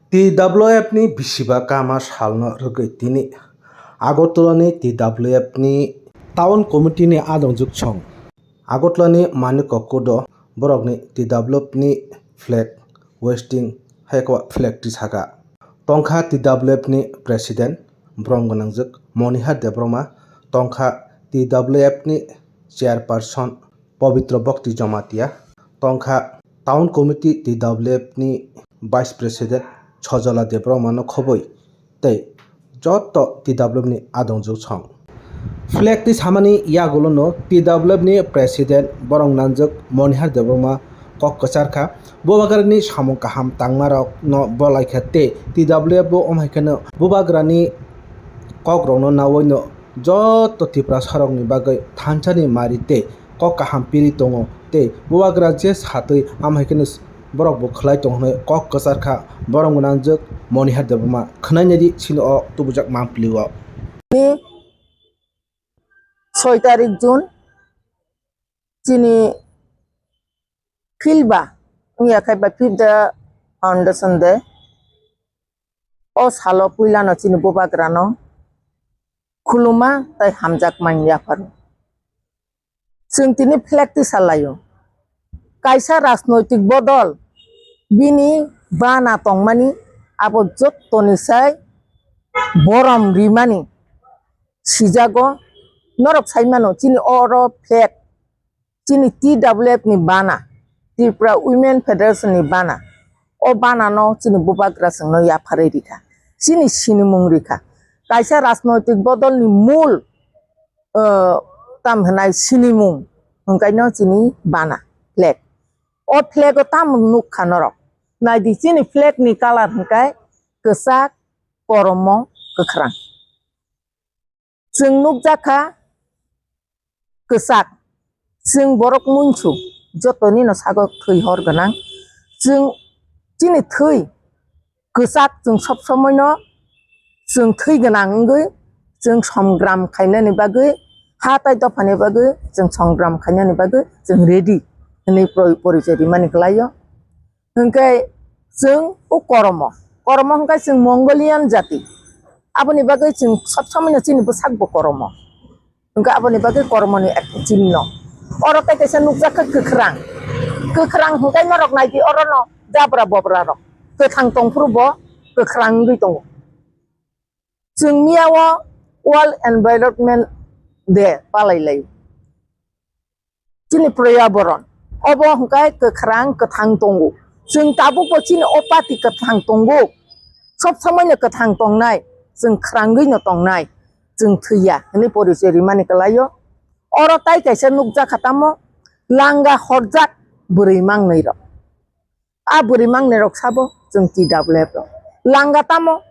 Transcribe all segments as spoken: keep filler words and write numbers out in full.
T W F ni bisiba kama salno rwgwi tini Agartala ni T W F ni town committee ni adongjwk song Agartala ni Manik Kokodo borok ni T W F ni flag hoisting hai khe flag tisaka tongkha T W F ni president borom gwnangjwk Monihar Debbarma, tongkha T W F ni chairperson Pabitra Bhakti Jamatia, tongkha town committee T W F ni vice president Sojala Debbarma no khobwi tei joto T W F ni adongjwk song. Flag tisamani yagulo no T W F ni president borok nangjwk Monihar Debbarma kok kwchar kha. Bubagrani samung kaham tangmarok no bolai kha tei T W F bo omhai kheno bubagrani kok rok no nawi no joto Tiprasa rok ni bagwi thansa ni mari tei kok kaham piri tongo tei bubagra je satwi amhai kheno borok bo khlai tong hwnwi kok kwchar kha borom gwnangjwk Monihar Debbarma. Khwnai naidi chini o tubujak mampli o. Ni soi tarik June chini philba wngya khai ba fifth foundation day. O salo puilano chini bubagrano khuluma tei hamjakma wngya pharo. Chwng tini flag tisa laio. Kaisa rajnoitik bodol bini bana tongmani abo jottoni sai borom rimani sijago. Norok saimano chini oro flag chini T W F ni bana, Tripura Women Federation ni bana. O bana no chini bubagra chwngno yapharwi rikha. Chini sinimung rikha. Kaisa rajnoitik bodol ni mul, uh, tam hwnai sinimung hwnkaino chini bana flag. O flag o tamo nukha norok. Naidi chini flag ni colour hwnkai kwchak, koromo, kwkhwrang. Chwng nukjakha kwchak, chwng borok muisu, jotonino sago thwi hor gwnang. Chwng chini thwi kwchak, chwng sob somoino chwng thwi gwnang wngwi chwng songram khainani bagwi, ha tai dophani bagwi chwng songram khainani bagwi chwng ready hwnwi pori-, porichoi rimani kwlaio. Hwnkhe chwng o koromo, koromo hwnkhe chwng Mongolian jati. Aboni bagwi chwng sob somoino chini bwsakbo koromo. Hwnkhe aboni bagwi koromoni ek chinno. Oro tei kaisa nukjakha kwkhwrang. Kwkhwrang hwnkhe norok naidi orono jabra bobra rok. Kwthang tongphuru bo kwkhwrang wngwi tongo. Chwng miyao World Environment Day palai lai. Chini Poryaboron. Obo hwnkhe kwkhwrang kwthang tongo. Chwng tabukbo chini o party kwthang tongo. Sob somoino kwthang tongnai. Chwng khwrangwino tongnai. Chwng thwiya hwnwi porichoi rimani kwlaio. Oro tai kaisa nukjakha tamo langa horjak bwrwi mangnwi rok. A bwrwi mangnai rok sabo chwng T W F rok. Langa tamo?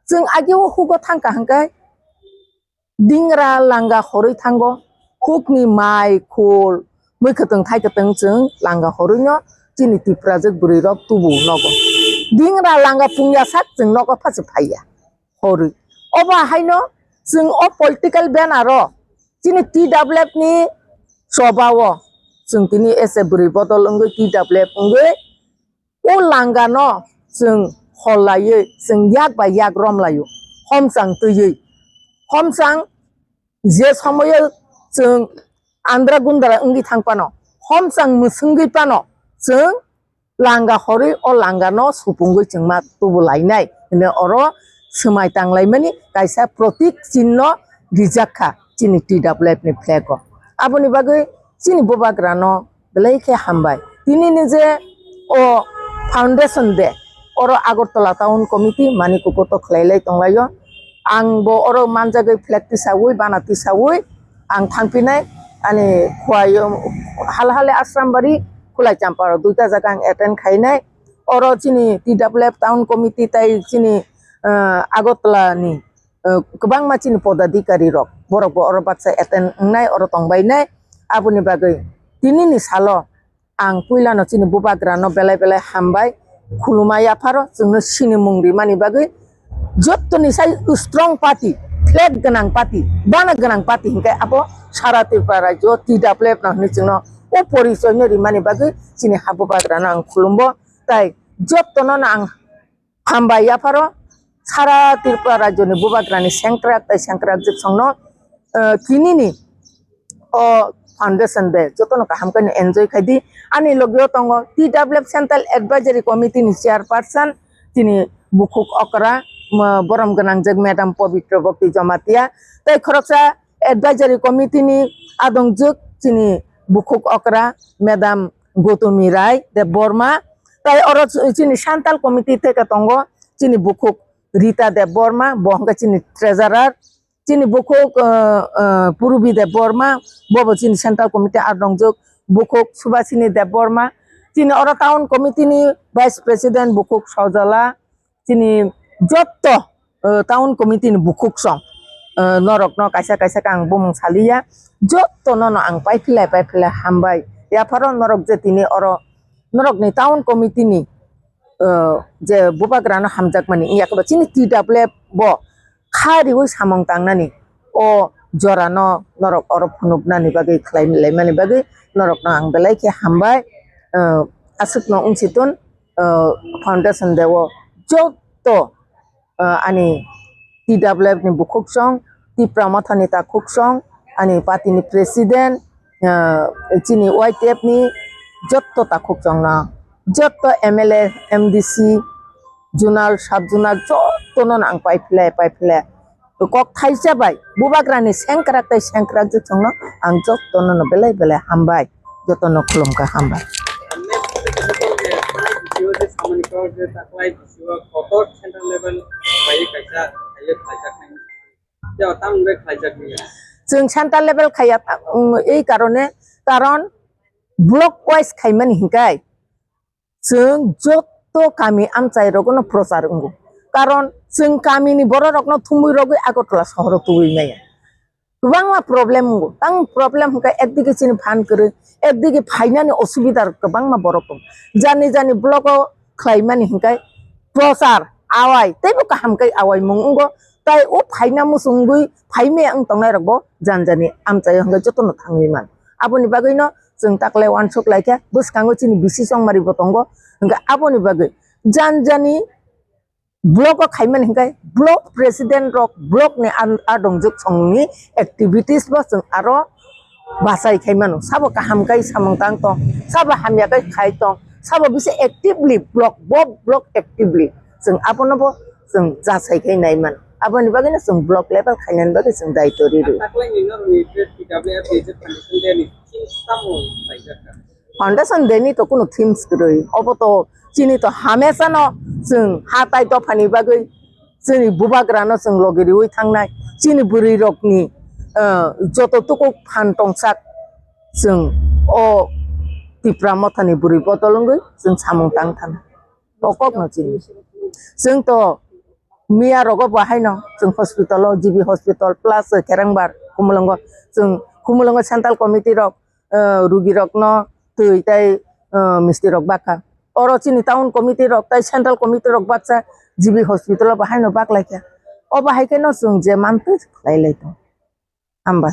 Chwng ageo hugo thangkha hwnkhe dingra langa horwi thango. Hukni mai, khul, mui kwtwng thai kwtwng chwng langa horwino chini Tiprajwk bwrwi rok tubu nogo. Dingra langa pungya sak chwng nogo phasu phaiya horwi. Obo haino chwng o political banner o chini T W F ni choba o chwng tini ese bwrwi bodol wngwi T W F wngwi o langano chwng hol laiwi chwng yak bai yak rom laio, homchang twiwi. Homchang je somoio chwng andra gundra wngwi thang phano, homchang mwswngwi phano chwng langa horwi o langano supungwi chwngma tubu lainai hwnwi oro swmai tang laimani kaisa protik chinno rijak kha chini T W F ni flag o. Aboni bagwi chini bubagrano belai khe hambai. Tinini je o foundation day, oro Agartala Town Committee Manikukuto khlai lai tong laio. Ang bo oro manjagwi flag tisawi, bana tisawi ang thangphinai. Ani Khowai, Halhali Asrambari, Khulai Champaro duita jaga ang attend khainai. Oro chini T W F Town Committee tai chini, ah, Agartala ni, ah, kwbangma chini podadikari rok, borok bo oro baksa attend wngnai, oro tongbainai. Aboni bagwi tinini salo ang puilano chini bubagrano belai belai hambai, khuluma yapharo chwngno sinimung rimani bagwi. Jottoni sai strong party, flag gwnang party, bana gwnang party hwnkhe abo sara Tripura rajyo T W F no hwnwi chwngno o porichoino rimani bagwi chini ha bubagrano ang khulumbo. Tai jottono no ang Hambai yapharo sara Tripura rajyoni bubagrani sengkrak tei sengkrak jwksongno, eh, kinini o foundation day jotono kaham khe enjoy khai di. Ani logio tongo T W F Central Advisory Committee ni chairperson chini bukhuk okra, mo-, borom gwnangjak Madam Pabitra Bhakti Jamatia, tei khoroksa advisory committee ni adongjwk chini bukhuk okra Madam Gautami Rai Debbarma, tei oro chini central committee theke tongo chini bukhuk Rita Debbarma, bo hwnkhe chini treasurer, chini bukhuk, uh, uh, Purbi Debbarma, bobo chini central committee adongjwk, bukhuk Subhasini Debbarma, chini oro town committee ni vice president bukhuk Sojala, chini jotto, uh, town committee ni bukhuk song, uh, norokno kaisa kaisa khe ang bumung saliya, jotto nono ang paiphlai paiphlai hambai. Yapharo norok je tini oro norokni town committee ni, uh, je bubagrano hamjakmani wngya khe bo chini T W F bo kha riui samung tangnani o jorano norok oro phunuknani bagwi khlai laimani bagwi norokno ang belai khe hambai. Uh, aswkno wngsi tun, uh, foundation day o jotto, uh, ani T W F ni bukhuk song, Tipra Motha ni takhuk song, ani party ni president, uh, chini Y T F ni jotto takhuk song no, jotto M L A, M D C, zonal, sub zonal jotto no ang paiphlai paiphlai kok thaisa bai bubagrani sengkrak tei sengkrak jwksongno ang jotto no belai belai hambai, jotto no khulumkha hambai. Next, video je samani kok je taklai video kotor central level bai kaisa khaye khlaijaknai. Ya, tamo bai khlaijaknai. Chwng central level khaiya, um, ei karone, karon block wise khaimani hinkai. Chwng jotto kami amchai rogno prochar wngo. Karon chwng kamini bororokno thumwi rogwi Agartala sohoro tubui maya. Kwbangma problem wngo. Tang problem hwnkhe ekdigi chini phan kwrwi, ekdigi phainani osubida kwbangma borok tongo. Jani jani block o khlaimani hwnkhe prochar awai teibo kaham khe awaimung wngo. Tai o phaina muchungwi phaimaya wng tongnairokbo jani jani amchaio hwnkhe jotono thangwi mano. Aboni bagwino chwng taklai uansuk laikha, bwskango chini bisi chongmari bo tongo, hwnkhe aboni bagwi jani jani block o khaimani hwnkhe block president rok, block ni an-, adongjwk songni activities bo chwng aro bachai khai mano, sabo kaham khai samung tang tong, sabo hamya khai khai tong, sabo bisi actively block, bo block actively chwng abono bo chwng jachai khai nai mano, aboni bagwino chwng block level khainani bagwi chwng daitw rw. Taklai ni norokni T W F ni je foundation day ni themes tamo khlaijak kha? Foundation day ni to kuno themes kwrwi. Obo to chini to hamesa no chwng ha tai dophani bagwi chini bubagra no chwng logi riwi thangnai. Chini bwrwi rokni, eh, joto tuku phan tongsak chwng o Tipra Mothani bwrwi bodol wngwi chwng samung tang thang. O kok no chini. Chwng to miya rogo bo haino chwng hospital o, G B hospital plus Kerengbar Khumulwngo. Chwng Khumulwngo central committee rok, eh, rugi rokno twi tei, eh, misti rok bakha. Oro chini town committee rok tei central committee rok baksa G B hospital o bo haino baklaikha. O bahai kheno chwng je mantwi khlai lai tong. Hambai.